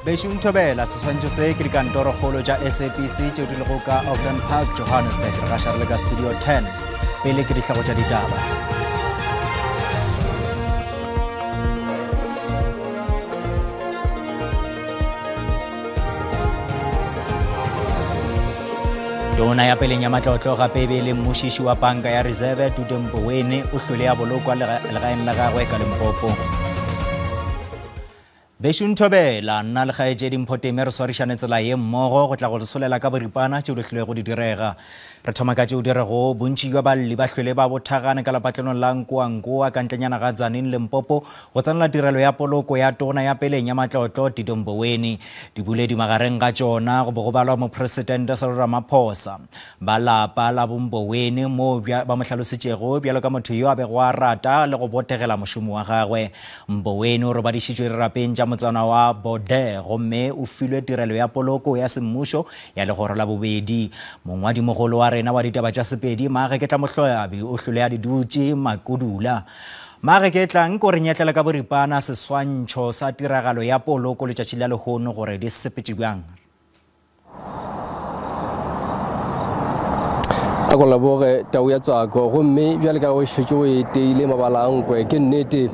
Bešo Nthobela, seswantšho se ke dikantorokgolo tša SABC tšeo di lego ka Auckland Park, Johannesburg. Re gaša re le ka Studio 10. Pele ke dihlago tša ditaba. Tona ya peleng ya matlotlo gape e be e le mmušiši wa panka ya Reserve Tuto Mboweni o hlwele ya bolokwa legaeng la gagwe ka Limpopo. Bešo Nthobela, nna le kgaetšedi Mphoteme re swarišane tsela ye mmogo go tla go re solela ka boripana tšeo di hlilego di direga. Re thoma ka tšeo di rego bontši bja balli ba hlwele ba bothagane ka lepatlelong la Nkoankoa ka ntlenyana ga Tzaneen, Limpopo go tsenela tirelo ya poloko ya tona ya peleng ya matlotlo Tito Mboweni. Diboledi magareng ga tšona go be go balwa Mopresidente Cyril Ramaphosa, ba lapa la boMboweni moo ba mo hlalositšego bjalo ka motho yo a bego a rata le go botegela mošomo wa gagwe. Mboweni o robadišitšwe dirapeng tša motsana wa Border gomme o filwe tirelo ya poloko ya semmušo ya legoro la bobedi. Mongwadimogolo wa rena wa ditaba tša Sepedi, Maageketla Mohloabi, o hlole a di dutše Makudula. Maageketla, nko re nyetlela ka boripana seswantšho sa tiragalo ya poloko letšatši la lehono gore di sepetše bjang. A ko leboge tau ya tswako gomme bjale ka go šetše o e teile mabala a nkwe ke nnete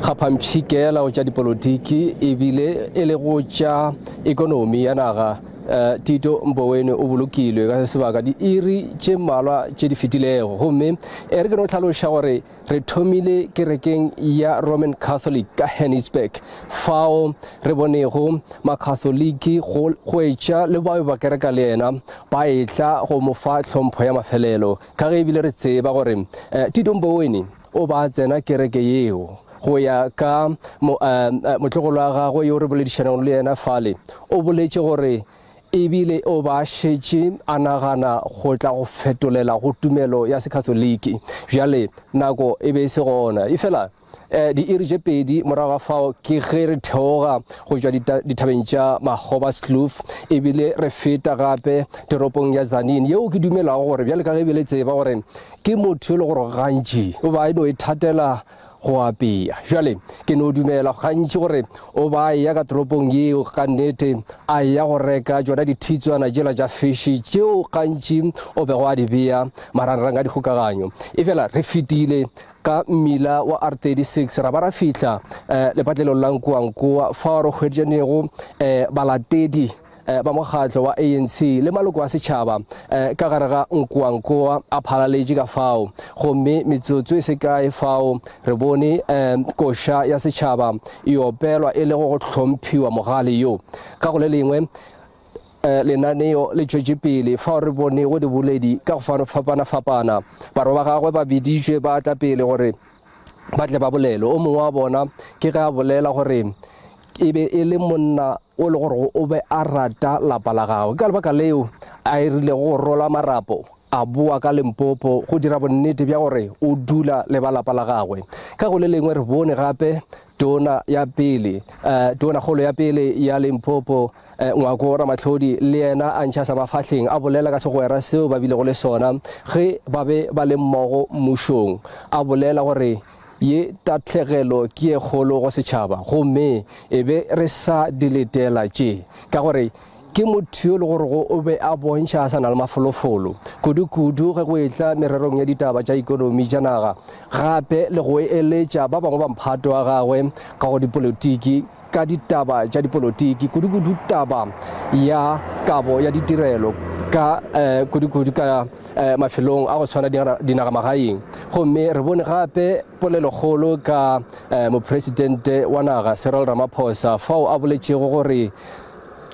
kgaphampšhikela go tša dipolotiki ebile e le go tša ekonomi ya naga. Eh, Tito Mboweni o bolokilwe ka sebaka diiri tše mmalwa tše di fetilego gomme e re ke no hlaloša gore Re thomile kerekeng ya Roman Catholic ka Henniesburg, fao re bonego Makatholiki go, go etša le bao ba kereka le yena ba etla go mo fa tlhompho ya mafelelo. Ka ge ebile re tseba gore eh, Tito Mboweni o ba tsena kereke yeo go ya ka mo, eh, eh, motlogolo wa gagwe yo re boledišanago le yena fale, o boletše gore E bile o ba šetše a nagana go tla go fetolela go tumelo ya Sekatholiki. Bjale, nako e be e se gona. Efela, eh, diiri tše pedi morago ga fao ke ge re theoga go tšwa dithabeng tša Magoebaskloof, ebile re feta gape toropong ya Tzaneen, yeo ke dumelago gore bjale ka ge be le tseba gore ke motho yo le gore gantši o ba e no ithatela go apea. Bjale, ke no dumela gantši gore o ba a eya ka toropong yeo ka nnete, a eya go reka tšona dithitswana tšela tša fiši tšeo gantši o bego a di bea marangrang a dikgokaganyo. Efela re fetile ka mmila wa R36 ra ba ra fihla eh, lepatlelong la Nkoankoa fao re hwetšanego eh, balatedi eh, ba mokgatlo wa ANC le maloko a setšhaba eh, ka gare ga Nkoankoa a phalaletše ka fao gomme metsotso e se kae fao re bone eh, koša ya setšhaba e opelwa e le go hlomphiwa mogale yo. Ka go le lengwe lenaneo le tšwetše pele fao re bonego diboledi ka go fapana-fapana. Barwa ba gagwe ba biditšwe ba tla pele gore ba tle ba bolele. O mongwe wa bona ke ge a bolela gore e be e le monna o le gore o be a rata lapa la gagwe. Ke ka lebaka leo a rilego go rola marapo a boa ka Limpopo go dira bonnete bja gore o dula le ba lapa la gagwe. Ka go le lengwe re bone gape tona ya pele, eh, tonakgolo ya pele ya Limpopo eh, Ngwako Ramatlhodi le yena a ntšha sa mafahleng a bolela ka segwera seo ba bilego le sona ge ba be ba le mmogo mmušong, a bolela gore Ye tahlegelo ke ye kgolo go setšhaba, gomme e be re sa di letela tše, ka gore ke motho yo le gorego o be a bontšha a sa na le mafolofolo, kudu-kudu ge go etla mererong ya ditaba tša ikonomi tša naga, gape le go eletša ba bangwe ba mphato wa gagwe ka go dipolotiki ka ditaba tša dipolotiki, kudu-kudu taba ya kabo ya ditirelo ka eh, kudu-kudu ka eh, mafelong a go tshwana dinagamagaeng. Gomme re bone gape polelokgolo ka eh, mopresidente wa naga Cyril Ramaphosa fao a boletšego gore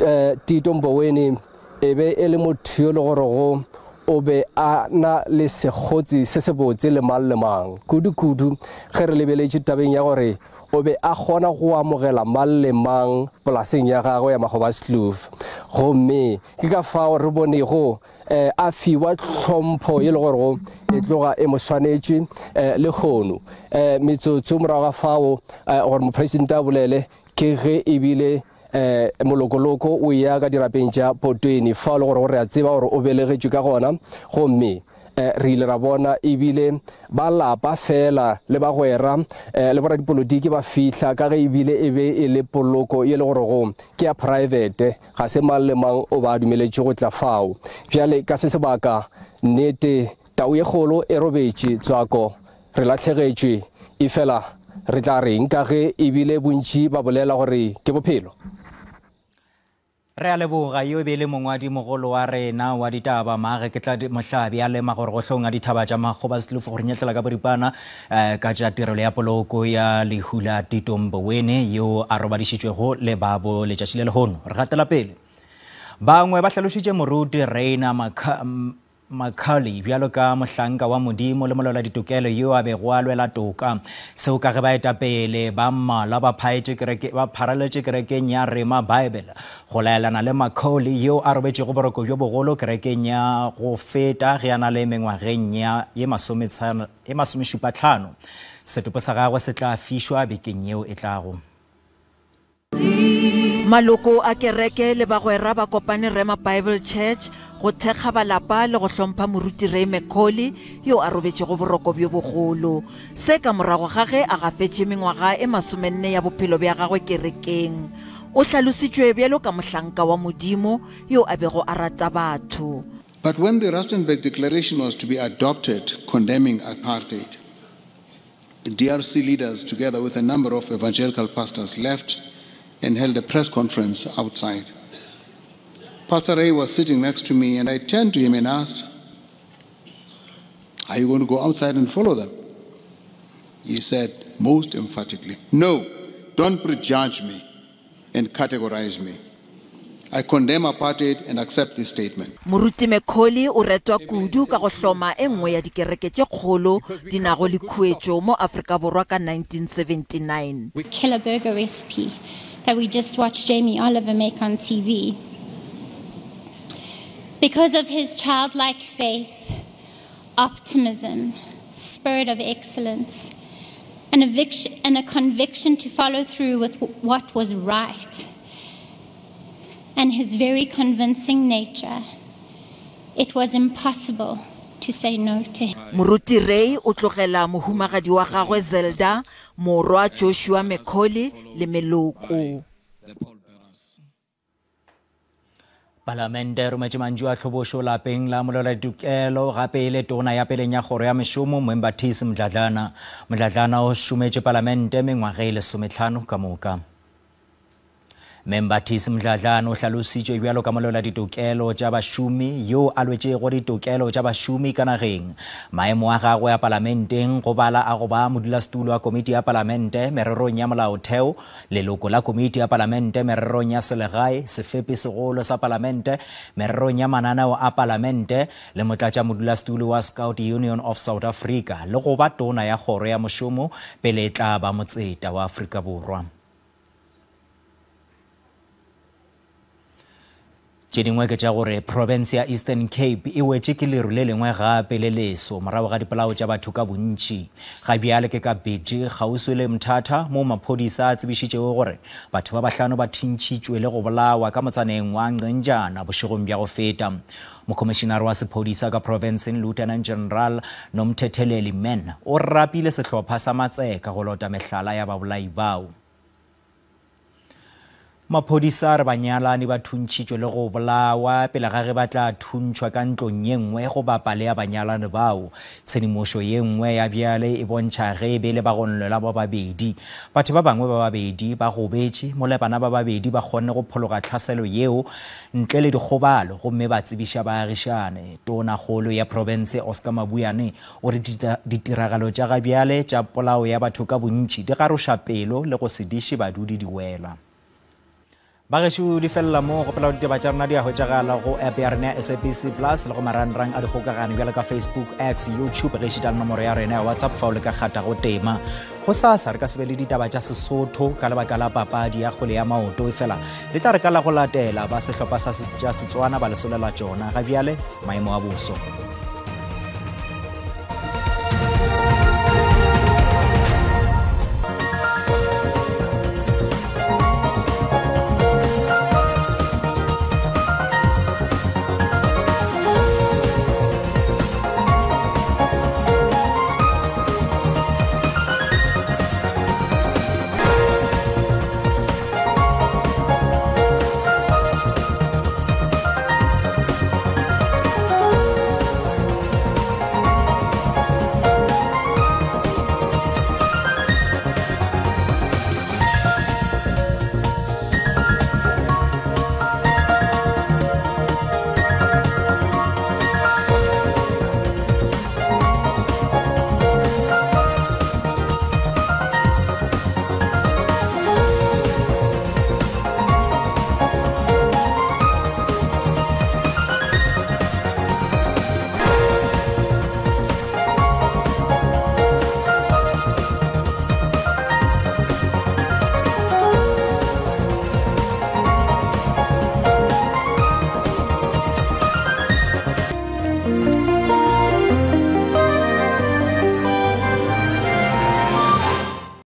eh, Tito Mboweni e be e le motho yo le gorego o be a na le sekgotsi se sebotse le mang le mang, kudu-kudu ge re lebeletše tabeng ya gore o be a kgona go amogela mang le mang polaseng ya gagwe ya Magoebaskloof. Gomme ke ka fao re bonego eh, a fiwa tlhompho ye le gorego e tloga e mo swanetše eh, lehono. Eh, metsotso morago ga fao eh, gore mopresidente a bolele ke ge ebile eh, molokoloko o ya ka dirapeng tša Potweni fao le gore re a tseba gore o belegetšwe ka gona. Gomme Re ile ra bona ebile ba lapa fela le bagwera le boradipolotiki ba fihla, ka ge ebile e be e le poloko ye le gorego ke ya private, ga se mang le mang o ba dumeletše go tla fao. Bjale ka se sebaka, nnete tau ye kgolo e robetše Tswako, re lahlegetšwe, efela re tla reng ka ge ebile bontši ba bolela gore ke bophelo? Re a leboga, yo e be e le mongwadimogolo wa rena wa ditaba, Maage ke tla Mohlabi, a lema gore gohlong a dithaba tša Makgobaskloof go re nyetlela ka boripana ka tša tirelo ya poloko ya lehu la Tito Mboweni yo a robadišitšwego le babo letšatši le lehono. Re gatela pele. Bangwe ba hlalošitše moruti Reina Macaulay bjalo ka mohlanka wa Modimo le molwela-ditokelo yo a bego a lwela toka. Seo ka ge baetapele ba mmalwa ba phaetše kereke, ba pharaletše kerekeng ya Rhema Bible go laelana le Macaulay yo a robetšego boroko bjo bogolo kerekeng ya go feta ge a na le mengwageng ya ye masomešupatlhano. Setopo sa gagwe se tla fišwa bekeng yeo e tlago. Maloko a kereke le bagwera ba kopane Rhema Bible Church go thekga balapa le go hlompha Moruti Ray McCauley yo a robetšego boroko bjo bogolo. Se ka morago ga ge a gafetše mengwaga e masomenne ya bophelo bja gagwe kerekeng. O hlalositšwe bjalo ka mohlanka wa Modimo yo a bego a rata batho. But when the Rustenburg Declaration was to be adopted condemning apartheid, the DRC leaders, together with a number of evangelical pastors, left and held a press conference outside. Pastor Ray was sitting next to me, and I turned to him and asked, Are you going to go outside and follow them? He said most emphatically, No, don't prejudge me and categorize me. I condemn apartheid and accept this statement. Moruti McCauley o retwa kudu ka go hloma e nngwe ya dikereke tše kgolo di nago le khuetšo mo Afrika Borwa ka 1979. Killer burger recipe that we just watched Jamie Oliver make on TV. Because of his childlike faith, optimism, spirit of excellence, and a conviction to follow through with what was right, and his very convincing nature, it was impossible to say no to him. Moruti Ray o tlogela mohumagadi wa gagwe Zelda, morwa Joshua McCauley le meloko. Palamente e rometše mantšu a tlhobošo lapeng la molwela-ditokelo gape e le tona ya peleng ya kgoro ya mešomo Mwembathisi Mdladlana. Mdladlana o šometše palamente mengwaga e 15 ka moka. Membathisi Mdladlana o hlalositšwe bjalo ka molwela-ditokelo tša bašomi yo a lwetšego ditokelo tša bašomi ka nageng. Maemo a gagwe a palamenteng go bala a go ba modulasetulo wa komiti ya palamente mererong ya molaotheo, leloko la komiti ya palamente mererong ya selegae, sefepi segolo sa palamente mererong ya mananeo a palamente le motlatša modulasetulo wa Scout Union of South Africa le go ba tona ya kgoro ya mošomo pele e tla ba motseta wa Afrika Borwa. Tše dingwe ke tša gore province ya Eastern Cape e wetše ke leru le lengwe gape le leso morago ga dipolao tša batho ka bontši. Ga bjale ke ka Bidi kgauswi le Mthatha moo maphodisa a tsebišitšego gore batho ba bahlano ba thintšhitšwe le go bolawa ka motsaneng wa Ncenjana bošegong bja go feta. Mokhomišinare wa sephodisa ka profenseng Lieutenant General Nomthetheleli Men o rapile sehlopha sa matseka go lota mehlala ya babolai bao. Maphodisa a re banyalani ba thuntšhitšwe le go bolawa pele ga ge ba tla thuntšhwa ka ntlong ye nngwe go bapa le ya banyalani bao. Tshedimošo ye nngwe ya bjale e bontšha ge e be le bagonlwelwa ba babedi. Batho ba bangwe ba babedi ba gobetše mola bana ba babedi ba kgonne go phologa tlhaselo yeo ntle le dikgobalo gomme ba tsebiša baagišane. Tonakgolo ya profense Oscar Mabuyane o re ditiragalo tša ga bjale tša polao ya batho ka bontši di garoša pelo le go se diše badudi diwela. Bagešo di felela mo, gopela gore ditaba tša rena di a hwetšagala go app ya rena ya SABC Plus le go marangrang a dikgokagano bjalo ka Facebook, X, YouTube ge ešita le nomoro ya rena ya WhatsApp fa o le ka kgata go tema. Go sasa re ka se be le ditaba tša Sesotho ka lebaka la papadi ya kgwele ya maoto, efela le tla re ka la go latela ba sehlopha sa tša Setswana ba le solela tšona. Ga bjale maemo a boso.